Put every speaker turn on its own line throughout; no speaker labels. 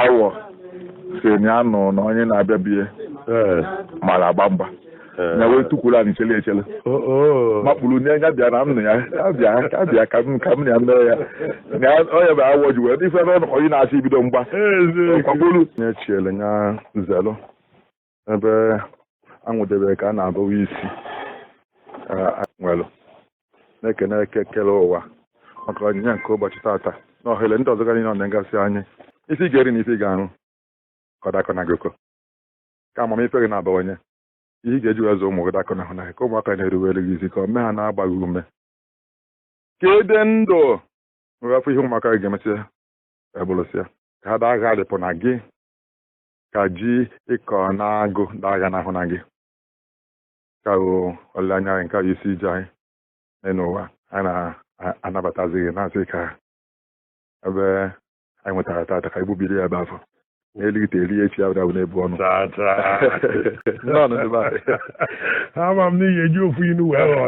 Awọ si na ya nọ na onye na-abịa bie mara agba mgba ya wee tukwuru anyị chele echele makpuru nye ya bịa na m na ya ya bịa ka bịa ka m ka m na ya mere ya na onye bụ awọ ji wee ife ebe onye na-achọ ibido mgba kwagburu nye chiele nya nzelụ ebe anwụdebe ka a na-abụwa isi nwelụ na-ekene eke kele ụwa maka onyinye nke ụbọchị tata na ohere ndị ọzọ niile ọ na-egasị anyị isi ga-eri na isi ga-aṅụ ka ọ dakọ na gị ụkọ ka amamife gị na-abawanye ihe ị ga-eji wee zụ ụmụ gị dakọ na hụnanya ka ụmụaka na-erubere gị isi ka ome ha na-agbaghị ume ka ede ndụ nwere afọ ihe ụmụaka gị ga-emesị ebụrụsịa ka ha daa gharịpụ na gị ka ji ịkọ na-agụ daa n'ahụ na gị ka olileanya anyị nke a isi ije anyị n'ụwa anyị na-anabatazi gị na-asị ka ebe anyị nwetara tata ka igbubiri ya ebe afọ na-eligite eri echi ya bụ na-ebu ọnụ.
Ama m n'ihi eji ofu inu wee ghọọ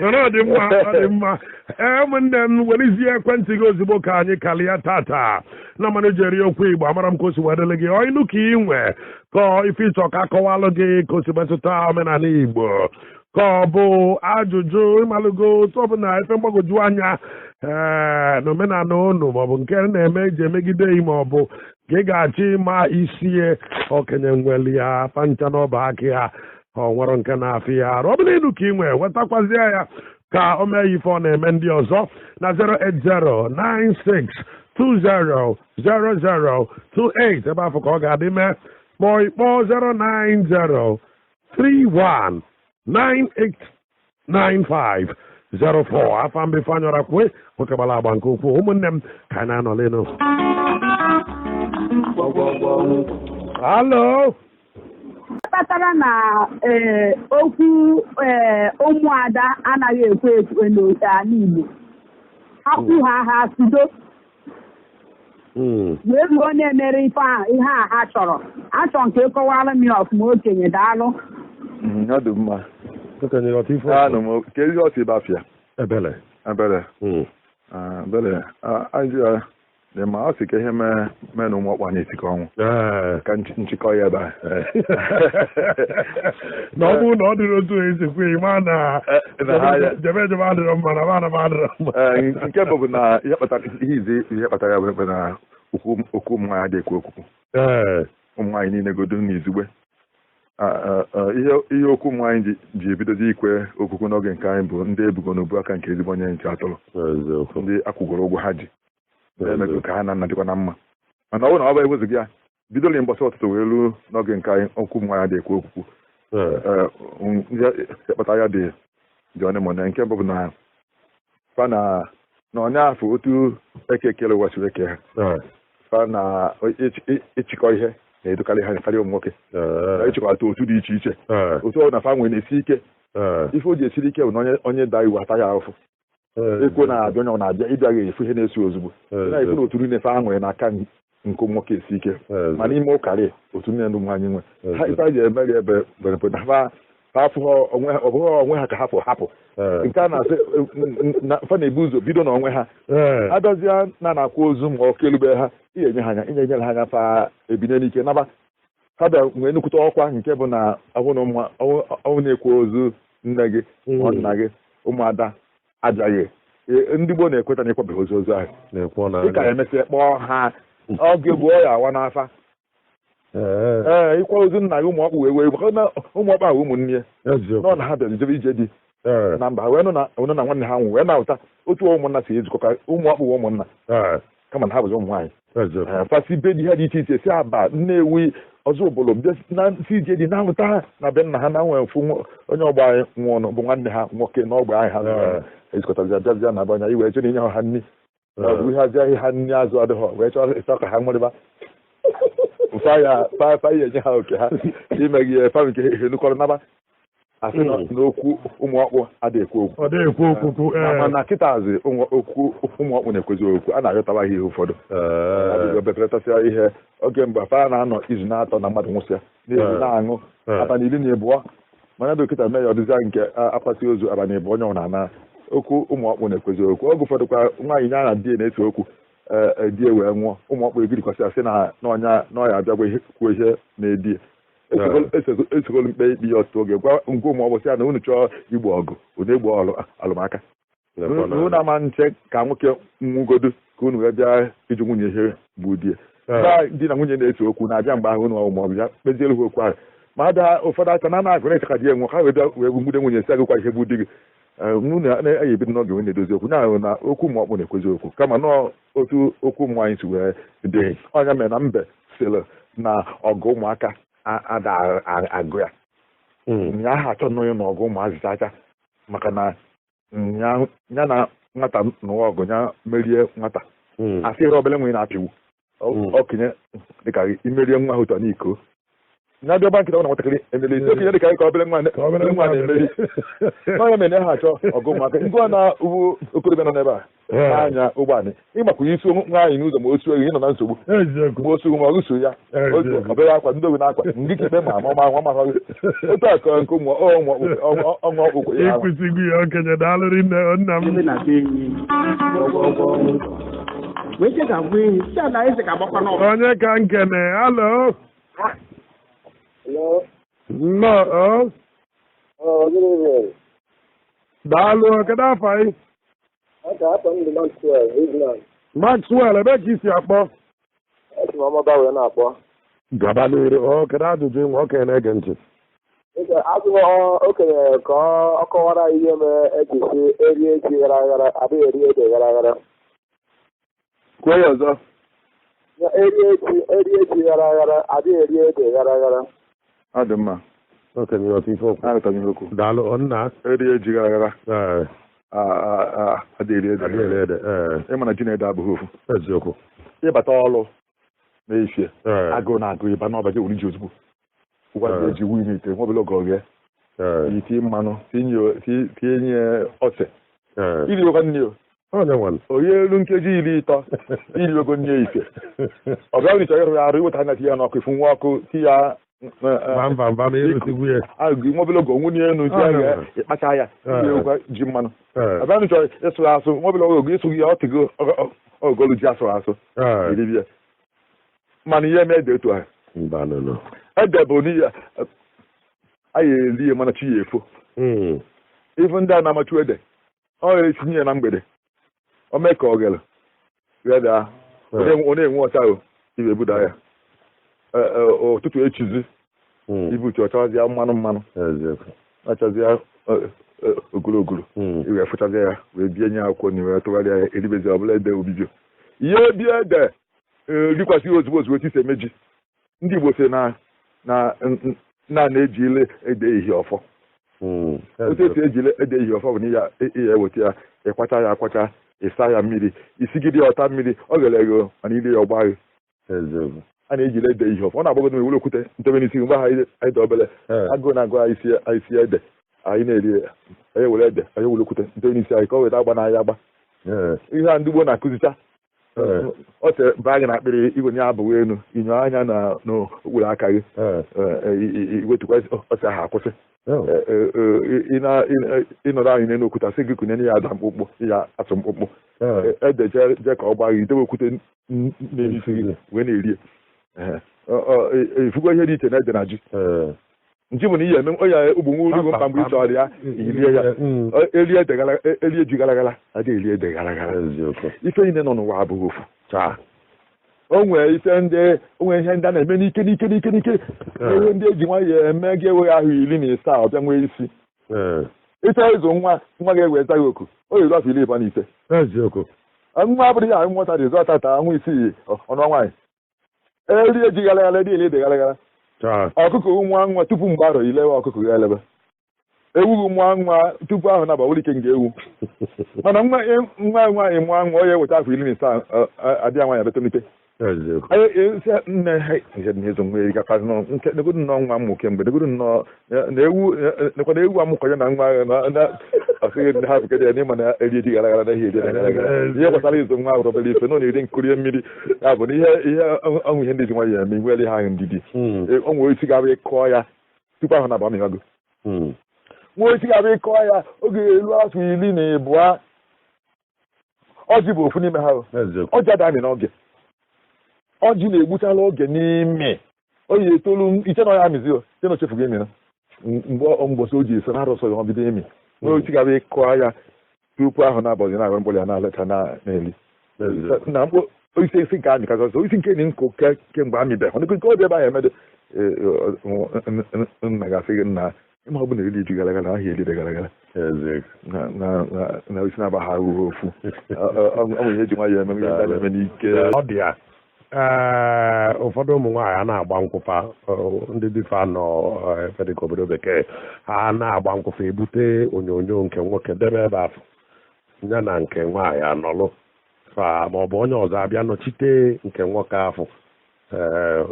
mana ọ dị mma, ọ dị mma. Ee, ụmụnne m, werezie ekwentị gị ozugbo ka anyị kalịa tata na mmanụ jeri okwu Igbo. Amara m ka o si wee dịrị gị ọ inu ka ị nwe ka ife ịchọ ka akọwalụ gị ka o si metụta omenala Igbo ka ọ bụ ajụjụ ịmalụgo otu ọbụla ife mgbagwoju anya ee na omenala unu maọbụ nke na-eme eji emegide gị maọbụ ka ị ga-achọ ịma isie okenye nwere ya pancha n'ọba aka ya ọ nwere nke na-afị ya arụ ọ bụla inu ka ị nwee wetakwazie ya ka o mee ife ọ na-eme ndị ọzọ na 08096200028 ebe afọ ka ọ ga-adị mee ma ọ ịkpọọ 09031989504. Afa mbe Ifeanyị kwe nwoke gbara agba nke ukwuu. Ụmụnne m, ka anyị na-anọlịnụ. Halo.
Kpatara na okwu ụmụada anaghị ekwe ekwe n'ala Igbo. Ha kwu ha sido wee ruo na-emere ife ihe a ha chọrọ. Achọ nke kọwara m ya ọfụma okenye, daalụ.
Ọ dị mma. Ka ezi ọsị bafịa.
Ebele.
Ebele. Ebele. Ajụ dị mma, ọ sị ka ihe mee na ụmụ ọkpụ anyị etikọ ọnwụ. Ka nchịkọ ya ebe a.
Na ọ bụrụ na ọ dịrị otu esi kwe ma na jebe jebe adịrọ mma na mana m adịrọ mma.
Nke bụ na ihe kpatara ihe izi ihe kpatara ya bụ na okwu ụmụ nwaanyị adịghị ekwu okwukwu. Ụmụ nwaanyị niile godo n'izugbe. Ihe okwu ụmụ nwaanyị ji ebidozi ikwe okwukwu n'oge nke anyị bụ ndị ebugo n'obu aka nke ezigbo onye nche atụrụ. Ndị akwụgoro ụgwọ ha ji. Emego ka ha na nna dịkwa na mma. Mana ọ bụrụ na ọ bụ ewezughị ya bidoli mgbasa ọtụtụ wee ruo n'oge nke anyị okwu ụmụ nwaanyị adịghị ekwu okwukwu. Ihe kpatara ya dị one ma one. Nke mbụ bụ na fa na onye afọ otu eke ekele ụwa siri eke ha. Fa na ịchịkọ ihe na-edokarị ha karịa ụmụ nwoke. Ịchịkọta otu dị iche iche. Otu ọ na fa nwere na-esi ike. Ife o ji esiri ike bụ na onye daa iwu ata ya ahụfụ. Ekwo na-abịa onye ọ na-abịa ịbịaghị efu ihe na-esi ozugbo. Na-efu na otu niile fa nwere n'aka nke ụmụ nwoke esi ike. Ma n'ime ụkarị otu niile ndị ụmụ nwaanyị nwe. Ha ife a ji emeri ebe bere na fa ọ bụghị onwe ha ka hapụ hapụ. Nke a na-asị fa na-ebu ụzọ bido n'onwe ha. Abịazịa na na-akwa ozu ma ọ kelube ha inye ha anya inye ha anya fa ebinye n'ike naba. Ha bịa nwee nnukwute ọkwa nke bụ na ọnwụ na-ekwu ozu nne gị ọ nna gị ụmụada abịaghị. Ndị gboo na-ekweta na ịkwabeghị ozu ozu ahụ. Ị ka emesịa kpọọ ha oge gboo ya awa n'afa. Ee, ịkwa ozu nna gị ụmụ ọkpụ wee wee ụmụ ọkpụ ahụ ụmụnne ya nọ na ha bịara jebe ije dị na mba wee nọ na nwanne ha nwụ wee na-ụta otu ụmụnna si ezukọ ka ụmụ ọkpụ ụmụnna kama na ha bụzi ụmụ nwaanyị. Fasi be dị ha dị iche iche si Aba, Nnewi, ọzọ obodo bịa na si ije dị na-alụta ha na be nna ha na nwee mfu onye ọgba anyị nwụọ bụ nwanne ha nwoke n'ọgba anyị ha ezukọtazia bịazịa na abanya iwee chọrọ inye ha nri hazie ha nri azụ adịghọ wee chọrọ ịchọ ka ha nwụrịba fa ya enye ha oke ha ime gị fa nke henukọrọ naba asị n'okwu ụmụ ọkpụ adịghị ekwu okwu. Mana kịtazi okwu ụmụ ọkpụ na-ekwezi okwu a na-arịọtawa ihe ụfọdụ bepeletasịa ihe oge mgbe fa na-anọ izu na-atọ na mmadụ nwụsịa na-ebu na-aṅụ abalị 12 mana dọkịta mee ya ọdịzịa nke akpati ozu abalị 2 onye ọ na-ana okwu ụmụ ọkpụ na-ekwezi okwu. Oge ụfọdụ kwa nwaanyị ya na di na-ese okwu di wee nwụọ, ụmụ ọkpụ ebirikwasị asị na n'ọnya abịagwa kwuo ihe na-edi. Esogolu mkpe ikpe ya ọtụtụ oge gwa ngwa ụmụ ọgbụsị ya na unu chọọ igbo ọgụ, unu egbo alụmaka. Unu ama nche ka nwoke nwugodu ka unu wee bịa iju nwunye ihe bụ di ya. Di na nwunye na-ese okwu na-abịa mgbe ahụ unu ma ọ bịa kpeziere ha okwu ahụ. Ma ada ụfọdụ aka na na-agụ na ka di ya nwụọ, ha wee bịa wee nwude nwunye si agụkwa ihe bụ di gị. Unu na-eyi ebido n'oge wee na-edozi okwu na na okwu ụmụ ọkpụ na-ekwezi okwu, kama nọọ otu okwu ụmụ anyị si wee dị. Ọnya mere na mbe sịrị na ọgụ ụmụaka ada agụ ya. Nya ha achọ n'onye na ọgụ ụmụazị acha, maka na ya na nwata nụwa ọgụ ya merie nwata. Asị ihe obele nwe na-apịwu okenye dịka imerie nwa ahụ ụtọ n'iko. Na bịa bankị na nwatakịrị emeri isi okenye dịka ka obele nwa na-emeri. N'ọnya mere na ha achọ ọgụ ụmụaka. Ngwa na ugwu okorobịa nọ n'ebe a n'anya ụgbọala ịgbakwunye isi nwaanyị n'ụzọ ma o suo ehi, ịnọ na nsogbu ma o suo ma ọ gụso ya obere akwa ndị obi na-akwa ndị ikpe ma ma ma ma otu a ka nke ụmụ ọnwa ọkpụkpụ ya.
Ịkwụsịgo ya okenye, daalụrị nna m. Onye ka nkene? Alo. Nnọọ. Daalụ, kedu afọ anyị? Maxwell, ebe ka isi akpọ? Gaba n'iru. Ọ kedu ajụjụ nwa okenye na-ege ntị?
Azụ okenye ka ọ kọwara ihe mere eji si erie ji ghara aghara adịghị eri ede ghara aghara.
Kwuo ya ọzọ.
Erie ji ghara aghara adịghị eri ede ghara aghara.
Ọ dị mma.
Okenye ọtụ ife okwu.
Aghọtara ihe okwu.
Daalụ nna.
Erie ji ghara aghara. Adịghị eri ede. Ịma na ji na ede abụghị ofu.
Eziokwu.
Ịbata ọlụ n'efie, agụụ na-agụ ịba n'ọba gị wuru ji ozugbo. Ụgwa ji eji wuyi n'ite nwa obere oge oghe. Itinye mmanụ, tinye ose. Iri ogo nne o. Oye elu nkeji 30, iri ogo nne ise. Ọ bịa ịchọ ịrụ ya arụ, iweta anya tinye ya n'ọkụ, ifu nwa ọkụ, tinye ya nwa obere oge onwunye elu, tinye ya ịkpacha ya, tinye ji mmanụ. Ọ bịa ịchọ ịsụ ya asụ, nwa obere oge ịsụ ya ọtịgo ogolu ji asụrụ asụ. Iribie. Mana ihe eme ede otu ahụ. Ede bụ n'ihe anyị eri ya mana chi ya efo. Ifu ndị a na-amachu ede, ọ etinye ya na mgbede, o mee ka ọ ghere daa, ọ na-enwe ọcha o ibe ebuda ya. Ụtụtụ echizi ibutu ọchazịa mmanụ mmanụ, ọchazịa ogologo, iwe fụchazịa ya wee bie nye akwụkwọ na wee tụgharịa ya eribezi ọbụla ede obibio. Ihe bie ede rikwasị ozugbo ozugbo tisi emeji. Ndị Igbo sị na na-eji ile ede ehi ọfọ. Otu esi eji ile ede ehi ọfọ bụ na ihe eweta ya, ịkwacha ya akwacha, ịsa ya mmiri, isigide ya ọta mmiri, ọ ghere eghe mana ile ya ọgba gị. A na-eji ile ede ehi ọfọ. Ọ na-agbagodo m ewere okwute ntebe n'isi mgbe ahụ anyị dị obere, agụụ na-agụ anyị isi ede, anyị na-eri anyị ewere ede, anyị ewere okwute ntebe n'isi anyị ka ọ weta agba n'ahịa agba. Ihe a ndị gboo na-akụzicha. Ọ sị baa gị n'akpịrị igwe nye abụghị elu, inyo anya n'okpuru aka gị, iwetukwa ọsị ahụ akwụsị. Ịnọrọ anyị n'elu okwute asị gị kụnye ya ada mkpụkpụ, ya atụ mkpụkpụ. Ede jee ka ọ gbaa gị, idewe okwute n'elu isi gị wee na-eri. Ifugo ihe dị iche na ede na ji. Nji bụ na ihe eme onye ugbonwe uru mkpa mgbe ị chọrọ ya irie ya. Elie ji gara gara adịghị eri ede gara gara. Ife niile nọ n'ụwa abụghị ofu. O nwere ife ndị o nwere ihe ndị a na-eme n'ike n'ike n'ike n'ike. Ihe ndị eji nwayọọ eme gị enweghị ahụ 17 ọbịa nwee isi. Ịchọ ịzụ nwa nwa ga-ewe gị oku o yiri afọ 25. Nwa abụrụ ya nwata dị zụ tata anwụ isii ọnụ nwaanyị. Erie ji gara gara eri ede gara gara. Ọkụkọ nwa nwa tupu mgbe arọ ilewe ọkụkọ ga elebe. Ewu nwa nwa tupu ahụ na-aba ike nga ewu. Mana nwa nwaanyị nwa nwa onye eweta afọ 17 adịghị nwaanyị abịa. Nne nnọọ nwa m kemgbe negodu nnọọ na ewu nekwa na ewu amụkọnye na nwa na asịghị ha bụkedị ya n'ịma na eri ji gara gara na ihe eri gara gara. Ihe gbasara ịzụ nwa ahụ obere ife nọ na-eri nkurie mmiri ya bụ na ihe ihe ọnwụ ihe ndị ji nwayọọ eme nwere ihe ahụ ndidi. Ọ nwere isi ga-abụ ịkọọ ya tupu ahụ na-aba amịwago. Nwere isi ga-abụ ịkọọ ya oge elu afọ 12 Ọjị bụ ofu n'ime ha. Ọjị ada amị n'oge. Ọjị na-egbuchala oge n'ime. O yi etolu iche na ọ ya amịzi o iche na o chefugo imi na mgbe mgbọsị o ji eso na arụsọ ya ọ bido imi n'ochi gaba ịkụ ya tupu ahụ na-abọzi na-agụ mkpụrụ ya na-aleta na-eli na mkpụ osisi esi nke amị kasị ọsọ osisi nke ni nkụ kemgbe amịbe ọ dịkwa nke ọ dị ebe ahụ emedo nna ga-asị gị nna ịma ọ bụ na eri ji gara gara ahịa erire gara gara na osisi na-aba ha ahụhụ ofu ọ bụ ihe eji nwayọọ eme ihe ndị a na-eme n'ike.
Ọ dị ya. Ee, ụfọdụ ụmụ nwaanyị a na-agba nkwụfa, ndị difa nọ efe dịka obodo bekee, ha na-agba nkwụfa ebute onyonyo nke nwoke debe ebe afọ ya na nke nwaanyị anọlụ fa, ma ọ bụ onye ọzọ abịa nọchite nke nwoke afọ. Ee,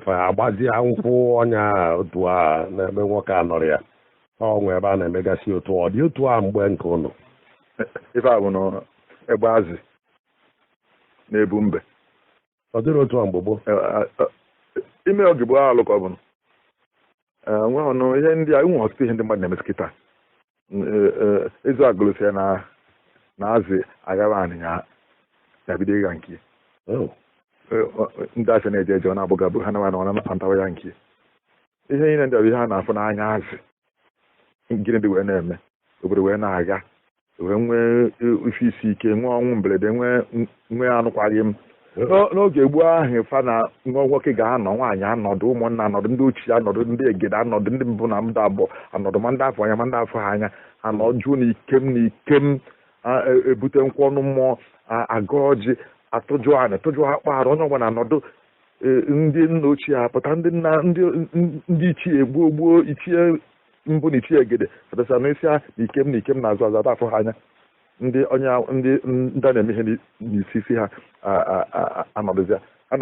fa agbazie nkwụ ọnya otu a na-eme nwoke anọrọ ya ọ nwe ebe a na-emegasị otu ọ dị otu a mgbe nke ụnụ.
Ife a bụ na egbe azị na-ebu mbe.
Ọ dịrị otu a mgbe gboo.
Ime oge gboo alụ ka ọ bụ nwe ọnụ ihe ndị a nwe ọtụtụ ihe ndị mmadụ na-emesi kịta. Ezu agụlụsi ya na azị agara anịnya ya bido ịgha nke ndị afịa na-eje eje ọ na-abụga bụ ha na ọ na-antawa ya nke ihe niile ndị a bụ ihe a na-afụ n'anya azị. Gịnị dị wee na-eme obodo wee na-aga wee nwee ife isi ike, nwee ọnwụ mberede, nwee anụkwaghị m n'oge gboo ahụ fa na nwa nwoke ga-anọ, nwaanyị anọdụ, ụmụnna anọdụ, ndị ochie anọdụ, ndị egede anọdụ, ndị mbụ na ndị abụọ anọdụ, ma ndị afọ anya ma ndị afọ ha anya anọjụ na ikem na ikem ebute nkwụ ọnụ mmụọ, aga ọjị, atụjụ anị, tụjụ akpụ arụ, onye ọbụla anọdụ. Ndị nna ochie apụta, ndị nna, ndị ichie gboo gboo, ichie mbụ na ichie egede pụtasịa n'isi na ikem na ikem na-azụ azụ ada afọ ha anya, ndị onye ndị ndị a na-eme ihe n'isi isi ha anọdụzịa a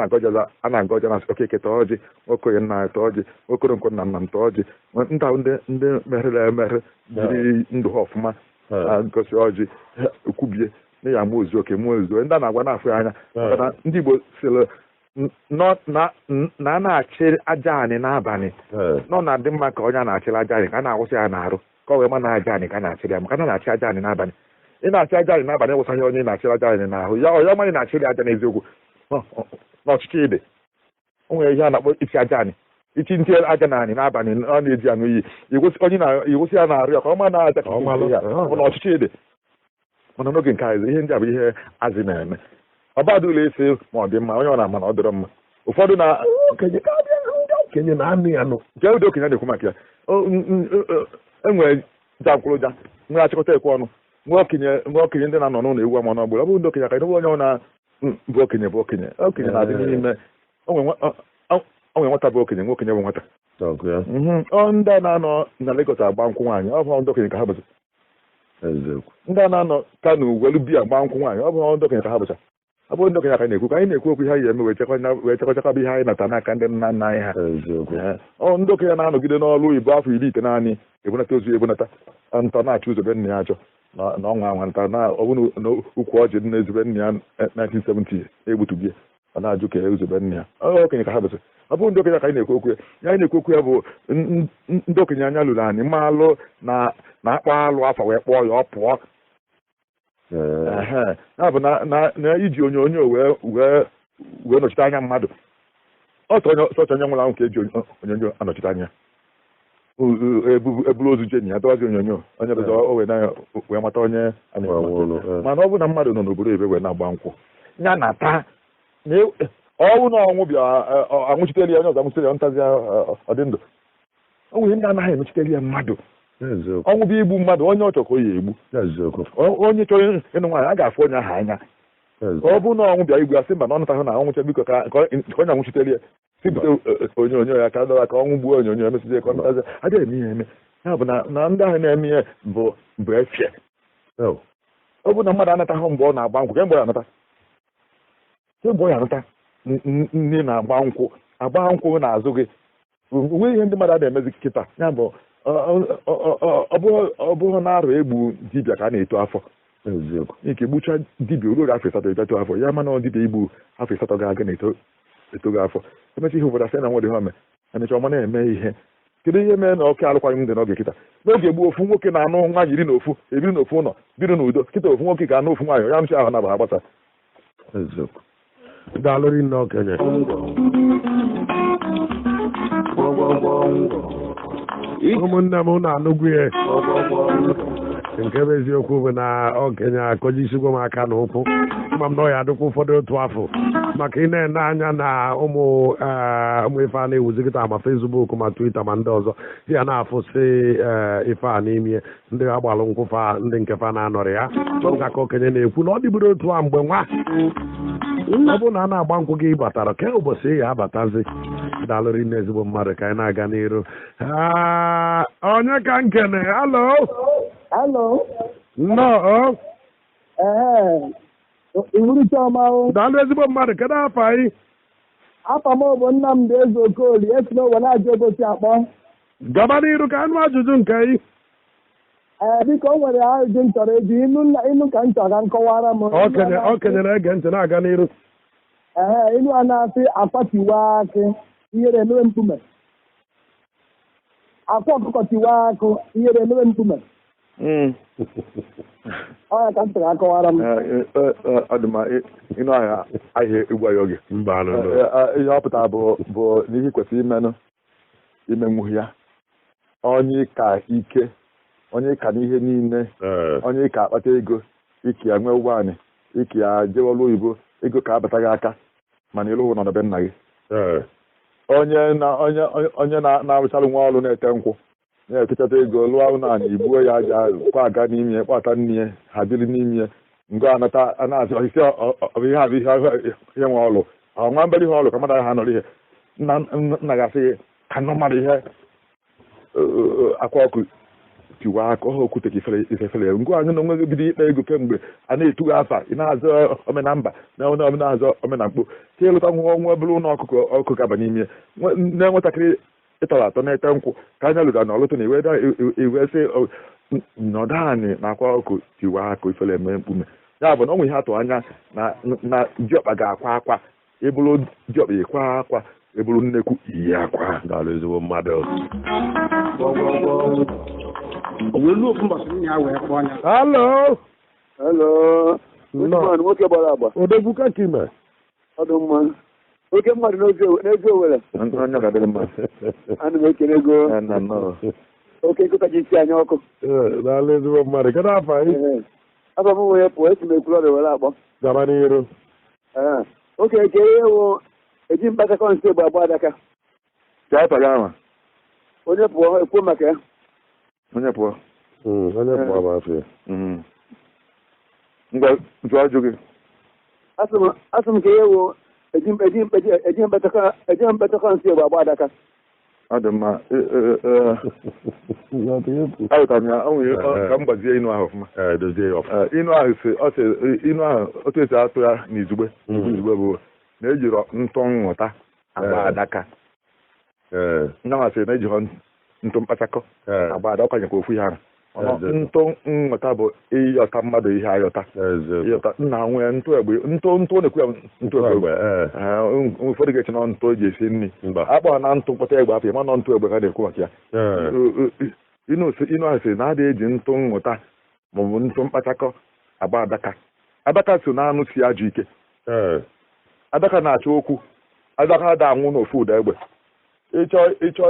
na-agọja na okeke tọọ ọjị, nwokoye nna tọọ ọjị, okoronkwo nna nna m tọọ ọjị, ndị ahụ ndị merụrụ emerụ jiri ndụ ha ọfụma gosi ọjị kwubie na ya mụọ ozu oke mụọ ozu ndị a na-agwa na-afụ ya anya. Maka ndị Igbo sịrị na a na-achị aja anị n'abalị nọ na-adị mma ka onye a na-achịrị aja anị ka a na-awụsị ya n'arụ ka ọ wee ma na aja anị ka a na-achịrị ya, maka na na-achị aja anị n'abalị. Ị na-achị aja anị n'abalị ịwụsaghị onye na-achịrị aja anị n'ahụ ya ọ ya manya na-achịrị aja n'eziokwu n'ọchịchị ide. O nwere ihe a na-akpọ ichi aja anị, ichi ntị aja na anị n'abalị ọ na-eji aṅụ iyi igosi ya na-arụ ya ka ọ ma na aja ka ya bụ n'ọchịchị ide. Mana n'oge nke anyị ihe ndị a bụ ihe azị na-eme ọbadụ ụlọ esi ma ọ dị mma onye ọ na-ama na ọ dịrọ mma. Ụfọdụ na
okenye na-anụ ya nụ
nke ụdị okenye na-ekwu maka ya enwere ja nkwụrụja nwee achịkọta ekwe ọnụ nwee okenye ndị na-anọ n'ụlọ ewu ama n'ọgbụrụ. Ọ bụrụ ndị okenye ka onye ọ na bụ okenye bụ okenye okenye na-adị n'ime onwe nwata bụ okenye nwe okenye bụ nwata. Ọ ndị a na-anọ na Lagos agba nkwụ nwaanyị ọ bụ ndị okenye ka ha bụcha. Ndị a na-anọ Kano welu biya gba nkwụ nwaanyị ọ bụ ndị okenye ka ha bụcha. Ọ bụrụ ndị okenye ka anyị na-ekwu ka anyị na-ekwu okwu ihe anyị eme wee chekwachakwa ihe anyị nata n'aka ndị nna nna anyị ha. Ọ ndị okenye na-anọgide n'ọrụ oyibo afọ 90 ebunata ozu ebunata nta na-achọ ụzọ be nna ya achọ na ọnwa anwa nta na ọ bụrụ na ukwu ọjị dị na-ezube nna ya 1970 egbutubie ọ na-ajụ ka ezube nna ya. Ọ okenye ka ha bụsị. Ọ bụrụ ndị okenye ka anyị na-ekwu okwu ya ya anyị na-ekwu okwu ya bụ ndị okenye anya lụrụ anyị mma alụ na akpọ alụ afọ wee kpọọ ya ọ pụọ. Ya bụ na iji onyonyo wee nọchite anya mmadụ ọsọ onye nwụrụ anwụ ka eji onyonyo anọchite anya eburu ozu jeni ya dọwazi onyonyo onye ọzọ o wee na wee mata onye a na-ekwu. Mana ọ bụ na mmadụ nọ n'obodo ebe wee na-agba nkwụ ya na taa ọnwụ na ọnwụ bịa anwụchitere ya onye ọzọ anwụchitere ya ntazi ọ dị ndụ. Ọ nwere ndị anaghị emechitere ya mmadụ. Ọnwụ bụ igbu mmadụ onye ọ chọrọ ka o ya egbu. Onye chọrọ ịnụ nwaanyị a ga-afụ onye ahụ anya. Ọ bụ na ọnwụ bịa igbu ya sị mba na ọ nataghị na ọnwụcha biko ka onye anwụchitere ya si bute onyonyo ya ka dọwa ka ọnwụ gbuo onyonyo ya mesịzie ka ọ ntazi adịghị eme ihe eme. Ya bụ na ndị ahụ na-eme ihe bụ efie. Ọ bụ na mmadụ anataghị mgbe ọ na-agba nkwụ kemgbe ọ ya anata kemgbe ọ ya anata nne na-agba nkwụ agba nkwụ n'azụ gị onwe ihe ndị mmadụ a na-emezi kịta. Ya bụ ọ bụghị na arụ egbu dibịa ka a na-eto afọ nke gbucha dibịa ruo afọ 8 eto afọ ya mana ọ dibịa igbu afọ 8 ga-aga na-eto etogo afọ emecha ihe ụfọdụ asị na nwa dị ha ome emecha ọma na-eme ihe Kedu ihe mere na oke alụkwaghị m dị n'oge kịta? N'oge gboo, ofu nwoke na-anụ nwaanyị 11, ebiri n'ofu ụlọ, biri n'udo. Kịta ofu nwoke ga-anụ ofu nwaanyị, ya nụchi ahụ na ha gbasa.
Eziokwu. Daalụ rinne, okenye. Ụmụnne m na-anụgwu ya. Nke bụ eziokwu bụ na okenye akọjisigwo m aka n'ụkwụ, ma m na ọ ya adịkwa ụfọdụ otu afọ, maka ị na-ene anya na ụmụ ụmụ ife a na-ewuzi kịta, ma Facebook, ma Twitter, ma ndị ọzọ ya na-afụsị ife a n'ime ndị agbalụ nkwụfa, ndị nke fa na-anọrị ya ka ka okenye na-ekwu na ọ dịburu otu a mgbe nwa. Ọ bụrụ na a na-agba nkwụ gị batara ke ụbọchị ị ga-abatazi. Daalụ rinne, ezigbo mmadụ. Ka anyị na-aga n'iru. Onye ka nkene? Hello.
Hello.
Nnọọ.
Ee, uhuruchi ọma o.
Daalụ, ezigbo mmadụ. Kedu afọ anyị?
Afa m bụ Nnamdị Eze Okoli, esi n'owe na-ajụ egosi akpọ.
Gaba n'iru ka anụ ajụjụ nke anyị.
Ee, biko, o nwere ajụjụ m chọrọ ịjụ. Ilu ilu ka m chọrọ ka m kọwara m.
Okenye na-ege ntị, na-aga n'iru.
Ee, ilu a na-asị, akwa tiwa akị, ihere emewe mkpume. Akwa ọkụkọ tiwa akụ, ihere emewe mkpume. Ọ ya ka m chọrọ akọwara m.
Ọ dị mma. Ịnụ ahịa ahịa egwu anyị oge.
Mba, nụ.
Ihe ọ pụtara bụ n'ihe kwesịrị imenụ imenwu ya, onye ka ike, onye ka n'ihe niile, onye ka akpata ego, ike ya nwee ụgbọ anyị, ike ya jewe ọrụ oyibo, ego ka abata gị aka, mana ịlụhụ nọ na be nna gị. Onye na onye na-arụcharụ nwa ọrụ na-ete nkwụ, na-etechata ego, lụọ ụlọ anyị, igbuo ya aja, kwa aga n'ime ya, kpata nne ya, ha biri n'ime ya, ngo anata a na-asị isi ọ bụ ihe a bụ ihe nwe ọlụ ọ nwa mbere ihe ọlụ ka mmadụ ha nọrọ ihe nna nna ga-asị gị ka nọ mmadụ ihe akwa ọkụ tiwa aka ọha okwute ka ifere ifefere ya. Ngwa, anyị na onwe gị bido ikpe ego kemgbe a na-etu gị afa, ị na-azọ omenamba na omenazọ omenamkpo, ka ịlụta nwa nwa bụrụ ụlọ ọkụkọ ọkụkọ aba n'ime nne nwatakịrị ịtọrọ atọ na-ete nkwụ ka anya lụga na ọlụtụ na iwe iwe sị nọdụ anị na akwa ọkụ tiwa akụ ifere eme mkpume. Ya bụ na ọ nwe ihe atụ anya na diọkpa ga-akwa akwa, ịbụrụ diọkpa ịkwa akwa, ịbụrụ nnekwu iyi akwa.
Daalụ, ezigbo mmadụ.
O wee luo ofu mbọsị, nna ya wee kpọọ ya.
Hello.
Hello.
Nnọọ.
Nwoke gbara agba.
Odogwu kakime.
Ọ dị mma. Oke mmadụ n'ezi Owere.
Onye ga-adịrị mma.
Ana m ekele ego.
Na nnọọ.
Oke nkụta ji isi anya ọkụ.
Ee, daalụ, ezigbo mmadụ. Kedu afọ anyị?
Ee. Afọ m nwere pụọ, esi m ekwuru ọrịa were akpọ.
Gaba n'iru.
Ee. Oke ke ihe wụ eji mkpachakọ nsị egbe agba adaka?
Ka afa gị ama?
Onye pụọ ekwuo maka ya.
Onye pụọ.
Onye pụọ bụ afọ ya.
Ngwa, jụọ ajụ gị.
Asị m ka ihe wụ eji eji eji eji mkpachakọ nsị egbe agba adaka?
Ọ dị mma. Aghọtara m ya. O nwere ka m gbazie inu ahụ ọfụma.
Ee, dozie ya ọfụma.
Ee, inu ahụ si ọ sị inu ahụ otu esi atụ ya n'izugbe izugbe bụ na ejiri ntụ nghọta agba adaka. Nyanwa sị na ejiri ntụ mkpachakọ agba ada, ọkwanyekwa ofu ihe ahụ. Ntụ nghọta bụ ịyọta mmadụ ihe ayọta ịyọta nna nwee ntụ egbe, ntụ ntụ na-ekwu ya ntụ egbe. Ụfọdụ ga-eche na ntụ eji esi nri. Akpọ na ntụ mkpọta egbe afọ, ma nọ ntụ egbe ka na-ekwu maka ya. Inu ahụ sị na adị eji ntụ nghọta maọbụ ntụ mkpachakọ agba adaka. Adaka so na anụ si ajọ ike. Adaka na-achọ okwu. Adaka ada anwụ n'ofu ụda egbe. Ịchọ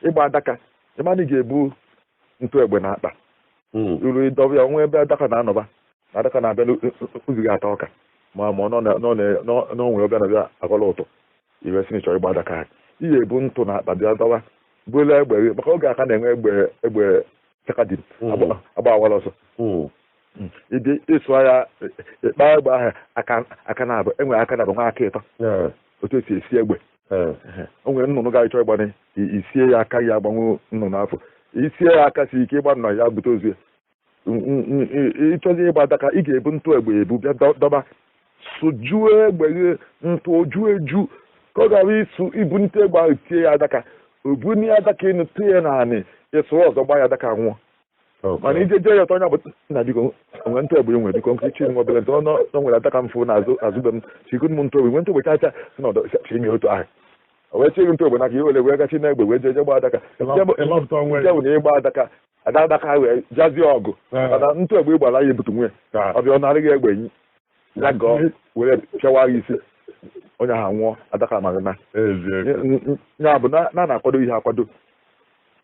ịgba adaka, ịmanụ ga-ebu ntụ egbe na akpa uru ịdọba ya nwa ebe adaka na-anọba na adaka na-abịa n'ụzọ ata ọka, ma ọ nọ n'onwe ọbịa na-abịa agọla ụtọ iwe sị na ịchọrọ ịgba adaka ha, ị ga-ebu ntụ na akpa bịa dọba buelu egbe gị, maka oge aka na-enwe egbe egbe chakadim agba awara ọsọ. Ịbịa ịsụ ya, ịkpa egbe ahụ aka aka na-abụ enwere aka na-abụ nwa aka ịtọ otu esi esi egbe. O nwere nnụnụ ga-achọ ịgbanye, isie ya aka ya agbanwe nnụnụ afọ, isie ya aka si ike ịgba nnụnụ ya bute ozu ya. Ịchọzi ịgba adaka, ị ga-ebu ntụ egbe ebu bịa dọba, sụjuo egbe gị ntụ oju eju, ka ọ gara ịsụ ibu ntụ egbe ahụ tie ya adaka, obuni adaka enu tie ya naanị ịsụrụ ọzọ gba ya, adaka nwụọ. Mana ije jee ya ọtọ, onye bụ nna, biko nwee ntụ egbe nwe, biko nkịchị nwe obere ntụ ọ nwere adaka mfụ na azụ azụ be m, chikun m ntụ egbe, nwee ntụ egbe chacha si n'ọdọ si ime otu ahụ. Wee chie gị ntụ ogbe n'aka iwere wee gachi n'egbe wee jee gbaa adaka nke bụ na ịgba adaka ada adaka wee jazie ọgụ mana ntụ egbe ịgbara ya ebutu nwunye ọ bịa ọ narị gị egbe ya gọọ were pịawa gị isi onye ahụ nwụọ adaka amaghị na ya bụ na na-akwado ihe akwado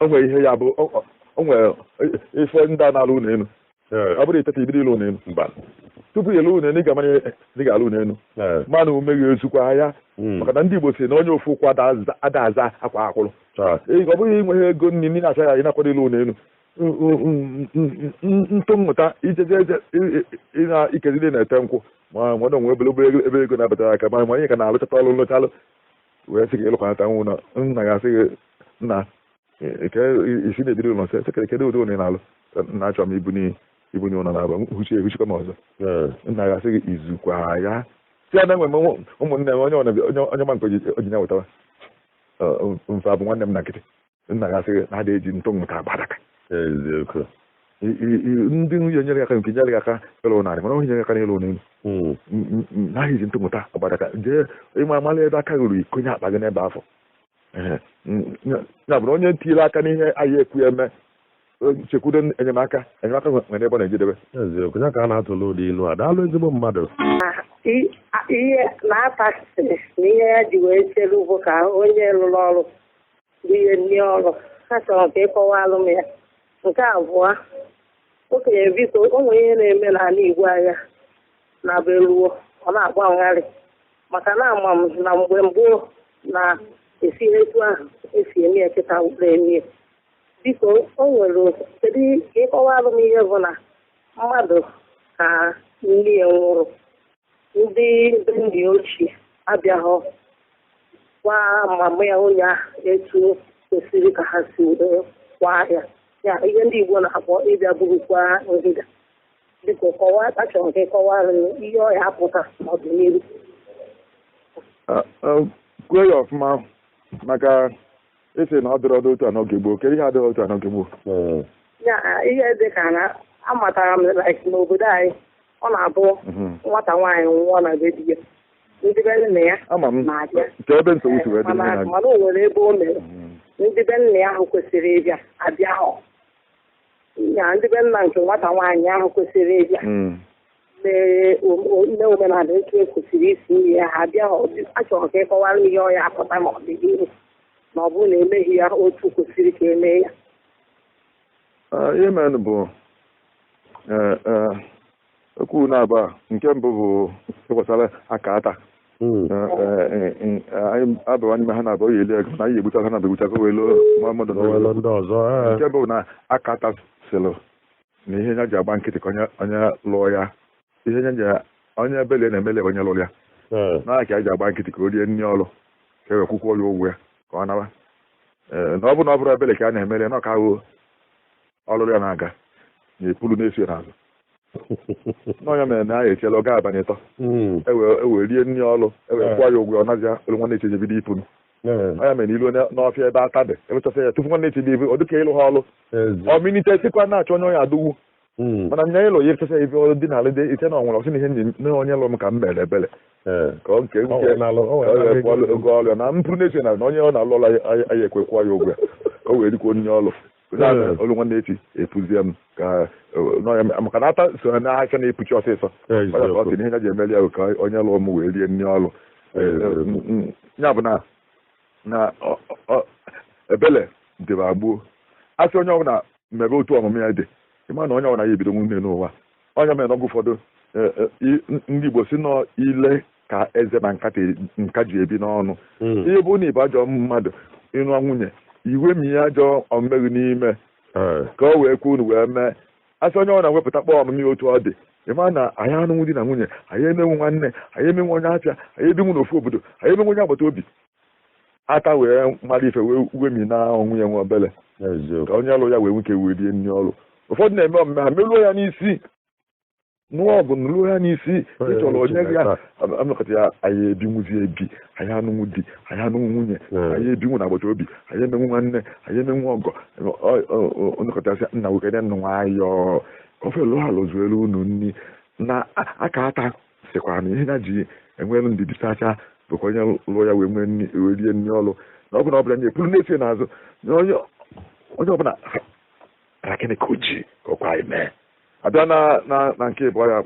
o nwere ihe ya bụ o nwere ife ndị a na-alụ ụlọ elu ọ bụrụ iteta ibido ịlụ ụlọ elu tupu ịlụ ụlọ elu ị ga-amanye ị ga-alụ ụlọ elu mana ume gị ezukwa ya maka na ndị Igbo si na onye ofu ụkwụ ada aza akwa akwụrụ ọ bụghị inweghị ego nri ndị na-acha ya ị na-akwado ịlụ ụlọ elu ntụ mmụta ijeje ikezide na-ete nkwụ ma nwere onwe obere ebe ego na-abatara aka ma onye ka na-alụchata ọlụ nlụchalụ wee sị gị ịlụkwanata nwụ na nna ga-asị gị nna isi na-ebido ụlọ nsọ sekere kedu ụdị ụlọ ị na-alụ nna achọrọ m ibunye ụlọ na-aba huchi ehuchikwa m ọzọ nna ga-asị gị izukwa ya si ya na enwe m ụmụnne m onye ma nke oji ya wetawa mfe abụ nwanne m na nkịtị nna ga-asị gị na ada eji ntụ mmụta agbadaka ndị nwunye nyere aka nke nyere aka ịlụ narị mana onye nyere aka n'ịlụ n'elu naghị eji ntụmụta ọgbadaka jee ịma amala ebe aka ruru ikonye akpa gị n'ebe afọ ya bụrụ onye tinyere aka n'ihe anyị ekwu eme chekwudo enyemaka nwere ebe ọ na-ejedebe
eziokwu ya ka a na-atụle ụdị ilu a daalụ ezigbo mmadụ
ihe na-atasị na ihe ya ji wee chere ugbo ka onye lụrụ ọrụ bụ ihe nri ọrụ ha chọrọ ka ịkọwalụ m ya. Nke abụọ, okenye biko o nwere ihe na-eme n'ala Igbo anya na-abụ eluo ọ na-agba ngharị maka na ama m na mgbe mbụ na-esi etu ahụ esi eme ya kịta eme. Biko o nwere kedu ịkọwalụ m ihe bụ na mmadụ ka nne ya nwụrụ ndị be ndị ochie abịaghọ gwa mama ya ụnyaahụ etu kwesịrị ka ha si wee kwa ya ya ihe ndị Igbo na-akpọ ịbịa burukwa ngịga. Biko kọwaa achọrọ ka ịkọwara m ihe ọ ya apụta n'ọdịnihu.
Kwuo ya ọfụma maka esi na ọ dịrị ọdụ otu a n'oge gboo kedu ihe adịghị otu a n'oge gboo
ya ihe dị ka na amatara m like n'obodo anyị ọ na-abụ nwata nwaanyị nwụọ na be di ya ndị be nna ya na-abịa mana o nwere ebe o mere ndị be nna ya ahụ kwesịrị ịbịa abịa hụ ya ndị be nna nke nwata nwaanyị ahụ kwesịrị ịbịa mee omenala etu e kwesịrị isi ihe ya ha abịa hụ. Achọrọ ka ịkọwara ihe ọ ya apụta n'ọdịnihu na ọ bụrụ na emeghị ya otu kwesịrị ka emee ya.
Ihe mere bụ okwu na-aba nke mbụ bụ gbasara aka ata anyị abawa n'ime ha na-abụ oyi elu ego na anyị egbucha ha na-abụ ka wee lụọ mmadụ
ndị ọzọ.
Nke mbụ na aka ata sịlụ na ihe ya ji agba nkịtị ka onye lụọ ya ihe ya ji onye ebele na-emele onye lụrụ ya na ka ya ji agba nkịtị ka o rie nri ọlụ ka e wee kwụkwọ ya ụgwọ ya ka ọ nawa na ọ bụ na ọ bụrụ ebele ka a na-emele na ọka ahụ ọlụrụ ya na-aga na-epulu na-eso ya n'azụ n'ọnya mere na anyị echela oge abalị ịtọ ewe rie nri ọlụ ewe kwụọ ya ụgwọ ọ nazịa olu nwanne echi ebido ipunu ọnya mere na ilu n'ọfịa ebe ata dị emechasị ya tupu nwanne echi dị ibu ọ dịka ịlụ ha ọlụ ọminite sikwa na-achọ onye ọnya adụgwu mana nya ịlụ ya echesa ibe ọlụ dị n'ala dị iche na ọ nwere ọsị na ihe na onye lụrụ m ka m mere ebele ka ọ nke nke oge ọlụ ya na mpụrụ na-eso na onye ọ na-alụ ọlụ anyị ekwe kwụọ ya ụgwọ ya ka o wee rikwuo nri ọlụ olu nwanne echi epuzie m ka maka na ata so na ahịa na-epuchi ọsịsọ ọ sị na ihe ya ji emeli ya ka onye lụọ m wee rie nri ọlụ ya bụ na ebele dịba agbuo asị onye ọbụla mmebe otu ọmụmụ ya dị ịma na onye ọbụla ya ebido nwunye n'ụwa onye mere n'oge ụfọdụ ndị Igbo si nọ ile ka eze na nka ji ebi n'ọnụ ihe bụ na ịbụ ajọ mmadụ ịnụọ nwunye iwe m ihe ajọ omume gị n'ime ka o wee kwuo unu wee mee asị onye ọ na-ewepụta kpọọ ọmụmụ otu ọ dị ịma na anyị anụnwụ di na nwunye anyị emenwu nwanne anyị emenwu onye afịa anyị ebinwu n'ofu obodo anyị emenwu onye agbata obi ata wee mara ife wee wemi na onwe ya nwe obele ka onye ọlụ ya wee nwoke wee rie nri ọlụ ụfọdụ na-eme omume ha meruo ya n'isi nụọ ọgụ nruo ya n'isi ịchọrọ onye gị amekọta ya anyị ebinwuzi ebi anyị anụnwụ di anyị anụnwụ nwunye anyị ebinwu na agbata obi anyị emenwu nwanne anyị emenwu ọgọ onekọta sị nna nwoke dị nwayọọ ofe lụọ alụzuelu unu nni na aka ata sịkwa na ihe ya ji enwere ndidi sacha Bụkwa onye lụọ ya wee nwee wee rie nri ọlụ na ọ bụ na ọ bụla nye pụrụ na-esie n'azụ na onye ọbụla rakịnị ka o ji ka ọkwa anyị mee abịa na nke ịbụọ ya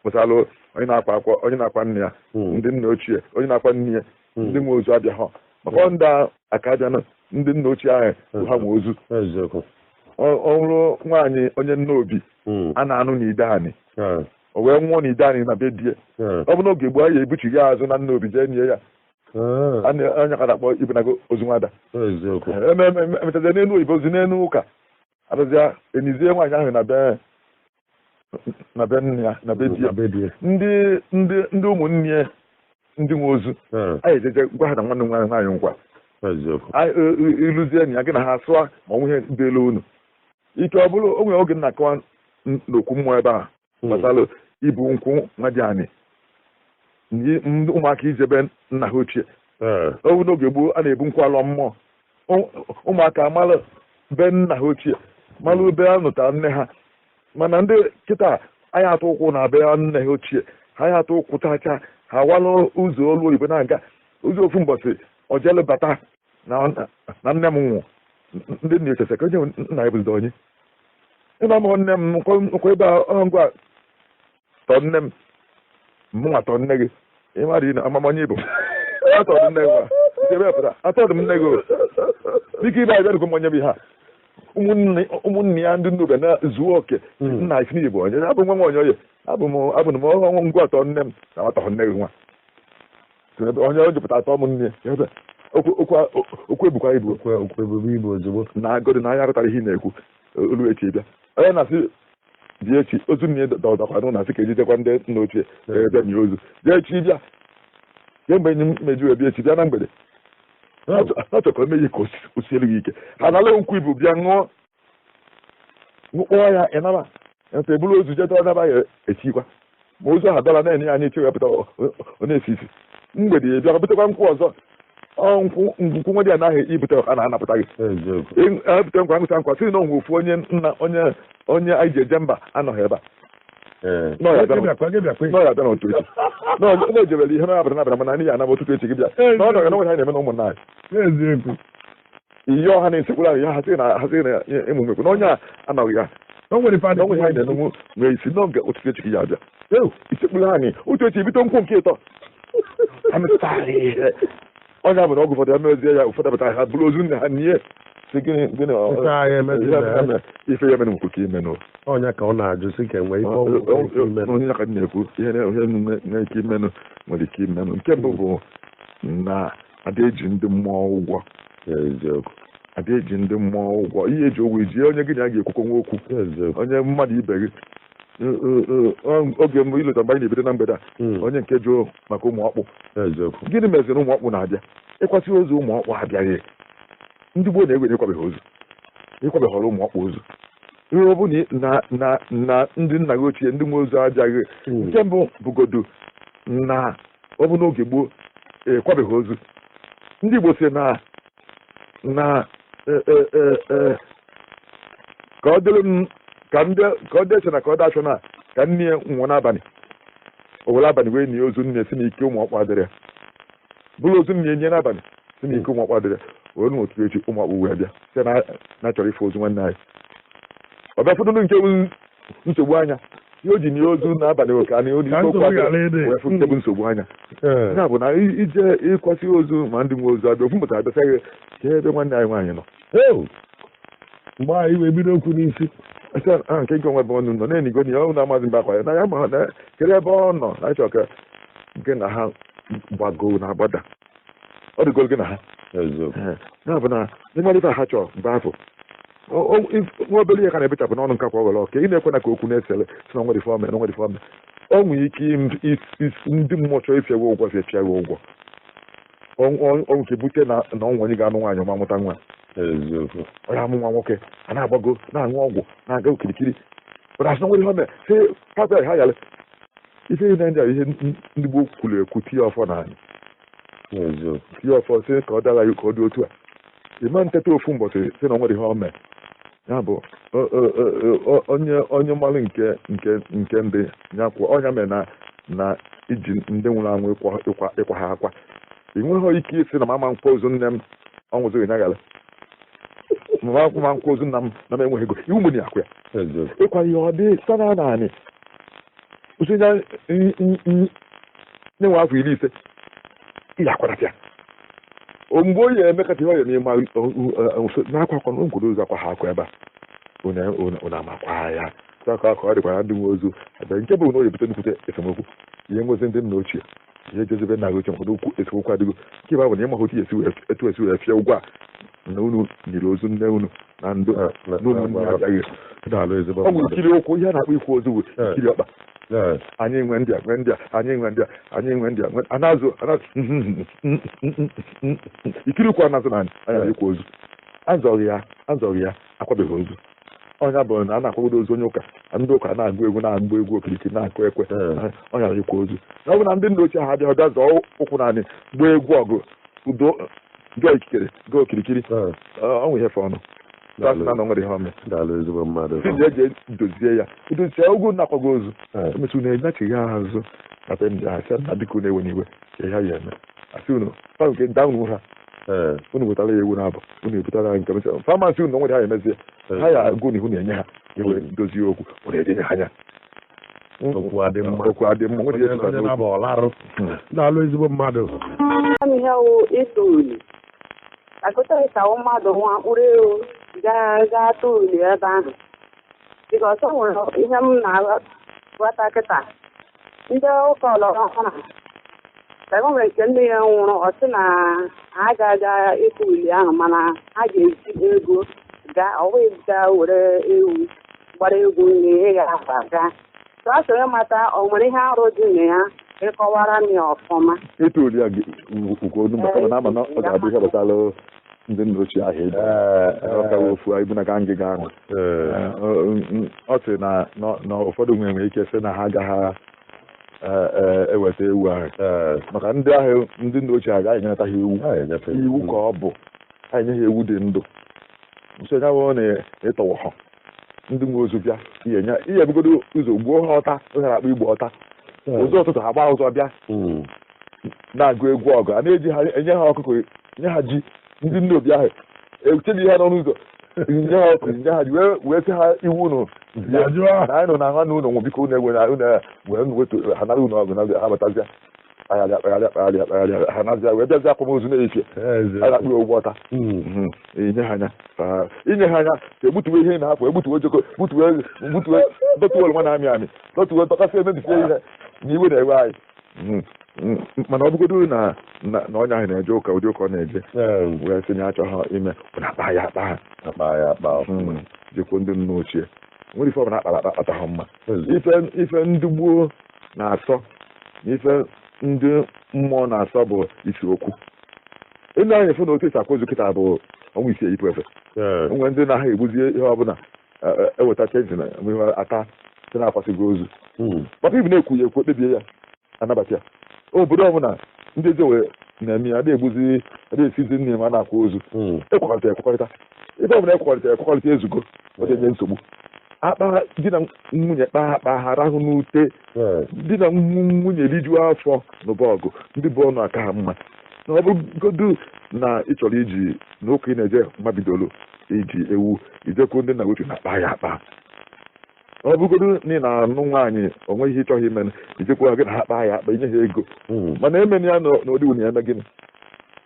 pụtalụ onye na-akwa akwa onye na-akwa nne ya ndị nna ochie onye na-akwa nne ya ndị nwe ozu abịa ha maka ndị aka abịa ndị nna ochie ahụ ha nwe ozu ọrụ nwaanyị onye nna obi a na-anụ n'ide anị o wee nwụọ n'ide anị na be die ọ bụ n'oge gboo ya ebuchighị azụ na nna obi jee nie ya anya ka na-akpọ ibunago ozu nwada emetazie n'elu oyibo ozu n'elu ụka abịazịa enizie nwaanyị ahụ na be nne ya na be di ya ndị ụmụnne ya ndị nwe ozu anyị ejeje gwa ha na nwanne m nwaanyị nkwa ịlụzie enyi ya gị na ha sụa ma ọ nwunye dị elu unu ike ọ bụrụ o nwere oge nna akọwa n'okwu mmụọ ebe a gbasara ibu nkwụ nwa dị anị ndị ụmụaka ijebe nna ha ochie ọ bụ n'oge gboo a na-ebu nkwụ alọ mmụọ ụmụaka malụ be nna ha ochie malụ be a nụta nne ha mana ndị kịta anyị atụ ụkwụ na be nne ha ochie ha anyị atụ ụkwụ chacha ha walụ ụzọ olu oyibo na-aga ụzọ ofu mbọsị ojele bata na nne m nwụ ndị nna echese ka onye nna ya bụzida onye ịna amụghọ nne m nkwa ebe a ngwa tọ nne m mụnwa tọ nne gị ịmara ị amamanye ibo atọ m nne gị ebe pụta atọ m nne gị dịka ibe abịa dịkwa m onye bụ ihe a ụmụnne ya ndị nnobe na zuo oke nna isi n'igbo onye abụ nwa nwa onye oye abụ m ọnwụ ngwa atọ nne m na atọ nne gị nwa onye o jupụta atọ m nne ya okwu ebukwa ibu
okwu ozugbo
na agọdị na anya agụtara ihe ị na-ekwu olu echi bịa onye na-asị dị echi ozu nne dọdakwa n'ụlọ asị ka ejidekwa ndị nna ochie ebe nye ozu dị echi bịa kemgbe enyi m meju ebi echi bịa na mgbede achọ ka o mee ihe ka o siere gị ike ha nala nkwụ ibu bịa ṅụọ ṅụkpọọ ya ịnaba nta eburu ozu jeta ọ naba ya echikwa ma ozu ahụ dọla na-enye anyị echi wepụta ọ na-esi isi mgbede ya bịa butekwa nkwụ ọzọ ọ nkwụ nwa dị anaghị ibute a na-anapụta gị ebute nkwa ngụcha nkwa sị na onwe ofu onye nna onye anyị ji eje mba anọghị ebe a nọ ya abịa n'otu echi na ejebere ihe na-abata nabara mana anyị ya anaba ụtụtụ echi gị bịa na ọ nọghị na onwe ha na-eme na ụmụnna anyị ihe ọha na-esekwuru ahụ ya ha sị na emume na onye a anọghị ya na onwe ha na-enenwu nwee isi n'oge ụtụtụ echi gị ya abịa isekpuru anyị otu echi ebite nkwụ nke ịtọ onye bụ na ọgwụ ụfọdụ emezie ya ụfọdụ abata ha bụrụ ozu nna ha nie sị gịnị gịnị ife ya mere nkwụ ka imenụ
onye ka ọ na-ajụ sị ka enwee ife
onye ka na-ekwu ihe nwere ike imenụ nwere ike imenụ nke mbụ bụ na ada eji ndị mmụọ ụgwọ ada eji ndị mmụọ ụgwọ ihe eji ụgwọ iji onye gị na ya ga-ekwukọ nwa okwu onye mmadụ ibe gị oge mbụ ileta mgbe anyị na-ebido na mgbede a onye nke jụụ maka ụmụ ọkpụ gịnị meziri ụmụ ọkpụ na-abịa ịkwasị ozu ụmụ ọkpụ abịaghị ndị gboo na-ewere ịkwabeghị ozu ịkwabeghọrọ ụmụ ọkpụ ozu ihe ọ bụ na ndị nna gị ochie ndị nwe ozu abịaghị nke mbụ bụgodu na ọ bụ n'oge gboo ekwabeghị ozu ndị Igbo si na na ka ọ dịrị m ka ọ dị eche na ka ọ dị achọ na ka nne ya nwụọ n'abalị o were abalị wee nie ozu nne si n'ike ụmụ ọkpụ adịrị ya bụrụ ozu nne nye n'abalị si n'ike ụmụ ọkpụ adịrị ya wee n'otu echi ụmụ ọkpụ wee bịa site na chọrọ ife ozu nwanne anyị ọ bịa fọdụrụ nke nsogbu anya ihe o ji nie ozu n'abalị oke anyị onye ike okwu adịrị wee fụ nke bụ nsogbu anya ya bụ na ije ịkwasị ozu ma ndị nwe ozu abịa ofu mpụtara abịa sị gị ebe nwanne anyị nwaanyị nọ
mgbe anyị wee bido okwu n'isi
nke nke onwe ebe ọ nọ na-enigo na ya ọ na-amazi mgbe akwa ya na ya ma na kedu ebe ọ nọ na ịchọ ka gị na ha gbago na agbada ọ dịgoro gị na ha ya bụ na ịmara ife ha chọrọ mgbe afọ nwa obere ihe ka na-ebechapụ n'ọnụ nke akwa ọghọrọ ka ị na-ekwe na ka okwu na-esele si na nwere fọme na nwere fọme ọ nwere ike ndị mmụọ chọrọ ifie gị ụgwọ fie gị ụgwọ ọnwụ nke bute na ọnwụ onye ga-anụ nwaanyị ọma mụta nwa onye amụ nwa nwoke a na-agbago na-aṅụ ọgwụ na-aga okirikiri asị nwere ihe sị ha ha yara ife ihe ndị a ihe ndị gboo kwuru ekwu tinye ọfọ na anyị tinye ọfọ sị ka ọ dara ya ka ọ dị otu a ịma nteta ofu mbọchị sị na nwere ihe o mee ya bụ onye onye mmalụ nke nke nke ndị ya kwuo ọnya mere na na Iji ndị nwụrụ anwụ ịkwa ha akwa. Ị nweghị ike isi na mama nkwa ozu nne m ọnwụzụghị na gara. Mama akwụma nkwa ozu nna m na m enweghị ego. Iwu mụ na akwa ya. Ịkwa ihe ọ dị sana naanị. Uche ya na-enwe afọ 50 ihe akwarapịa. Mgbe onye emekata ihe ọ ya n'ime n'akwa akwa na nkwado ozu akwa ha akwa ebe a. Unu amakwa ya. Ka ọ dịkwa na ndị nwe ozu. Nke bụ na o ebute nnukwute esemokwu. Ihe ngozi ndị nna ochie. Ihe jezebe nna ochie maka okwu esemokwu adịgo. Nke bụ na ịma otu etu esi wee fịa ụgwọ a na unu nyere ozu nne unu na ndụ n'ụlọ nne abịaghị. Ọ bụ ikiri ụkwụ ihe a na-akpọ ikwu ozu bụ ikiri ọkpa. Anyị nwe ndị a nwe ndị a anyị nwe ndị a anyị nwe ndị a anazụ ikiri ụkwụ anazụ na anyị anyị ikwu ozu. Azọghị ya akwabeghị ozu. Ọnya bụ na a na-akwagodo ozu onye ụka ndị ụka na-agụ egwu na-agba egwu okirikiri na-akụ ekwe ọnya ikwu ozu. Na ọ bụ na ndị nna ochie ha abịa bịa zọọ ụkwụ naanị gbaa egwu ọgụ udo dụọ ikikere gaa okirikiri ọnwụ ihe fe ọnụ. Ndị eji dozie ya dozie ugwu na-akwago ozu emesị unu enachighị azụ na be ndị ahụ sị na biko na-ewe n'iwe ka ihe ya eme asị unu nke da unu ha unu wetara ya ewu na-abụ unu ebutara nke mesị famasi unu nwere ha emezie ha ya agụ n'ihu na-enye ha ewe dozie okwu unu ejenye ha anya
okwu adị mma
nwere
na-alụ ezigbo mmadụ.
Ihe wụ ịtụ uli akụta mmadụ nwa mkpụrụ ewu gaa tụ uli ebe ahụ bikọs o nwere ihe m na-aghọta kịta ndị ụka ọlọrọ ọhụrụ e nwere nke ndị ya nwụrụ ọ sị na ha ga-aga ịtụ uli ahụ mana ha ga-eji ego gaa ọwụghị gaa were ewu gbara egwu nne ịga akpa gaa so a chọrọ ịmata ọ nwere ihe arụ dị na ya ịkọwara m ya ọfụma.
Ịtụ uli a ugwu maka na ama na ọ ga-abụ ihe gbasara ndị nna ochie ahụ eji ọkawa ofu ibu na ka ngịga ahụ. Ọ sị na ụfọdụ nwere ike sị na ha agaghị eweta ewu ahụ maka ndị ahụ ndị nna ochie agaghị enyenata ha ewu iwu ka ọ bụ ha enye ha ewu dị ndụ. Nso ya bụ na ịtọwọ ha ndị nwe ozu bịa ihe ebugodo ụzọ gbuo ha ọta ha na-akpọ igbo ọta ụzọ ụtụtụ ha gbaa ụzọ bịa na-agụ egwu ọgụ a na-eji ha enye ha ọkụkọ nye ha ji ndị nne obi ahụ echeghị ha n'ọnụ ụzọ nye ha ọkụ nye ha ji wee sị ha iwu unu na anyị nọ na ha na ụlọ nwụ biko unu ewe na unu wee wetu ha nara unu ọgụ ha batazịa akpagharị ha nazịa wee bịazi akwamozu na-efie a na-akpụ ya ụgwọ ọta. Inye ha anya ka egbutuwe ihe na-apụ egbutuwe joko gbutuwe dọtuwe oroma na-amị amị dọtuwe dọkasị emebisie ihe na iwe na-ewe anyị. Mana ọ bụgodo na ọnya ahụ na-eje ụka ụdị ụka ọ na-eje wee sị na achọghị ime na akpa ya akpa ha jekwuo ndị nna ochie nwere ife ọbụla akpara akpa akpata ha mma. Ife ndị gboo na-asọ na ife ndị mmụọ na-asọ bụ isi okwu. Ịnụ anya efe na otu esi akwa ozu kịta bụ ọnwa isi eyipụ efe. Nwere ndị na-aha egbuzie ihe ọbụla eweta chenji na ihe ata sị na-akwasịgo ozu. Papa ibu na-ekwu ya ekwu ekpebie ya anabata ya. Obodo ọbụla ndị eze wee na-eme ya ada-egbuzi ada-esizi nne ma na-akwa ozu. Ekwekọrịta ekwekọrịta ife ọbụla ekwekọrịta ekwekọrịta ezugo ọ dị enye nsogbu. Akpa di na nwunye kpaa akpa ha rahụ n'ute di na nwunye rijuo afọ n'ụba ọgụ ndị bụ ọnụ aka ha mma. Na ọ bụgodu na ị chọrọ iji n'ụka ị na-eje mabidolo iji ewu ijekwu ndị nna wetu na akpa ya akpa. Ọ bụgodu na ị na-anụ nwaanyị o nweghị ihe ịchọghị ime ijekwu ha gị na ha kpaa ya akpa inye ha ego mana emena ya n'ụdị wụ na ya eme gịnị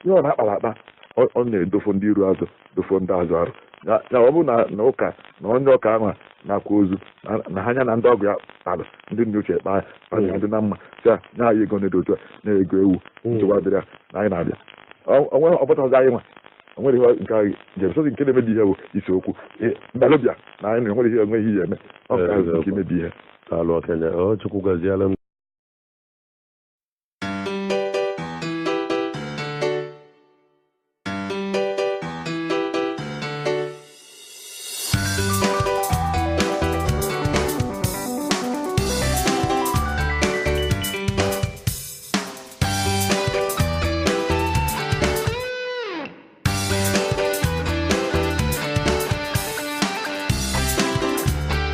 ihe ọ na-akpara akpa ọ na-edofo ndị iru azụ dofo ndị azụ arụ. Na ọ bụ na ụka na onye ụka ahụ na-akwa ozu na ha anya na ndị ọgụ ya kpara ndị nna ochie kpaa ya dị na mma sị nye anyị ego na-edo otu a na-ego ewu nsogbu adịrị ya na anyị na-abịa onwe ọbụtazi anyị nwa onwere ihe nke anyị ga-emesọzi nke na-emebi ihe bụ isi okwu mbalụbịa na anyị na enwere ihe enweghị ihe eme ọ nke imebi ihe.
Chukwu gọziela m.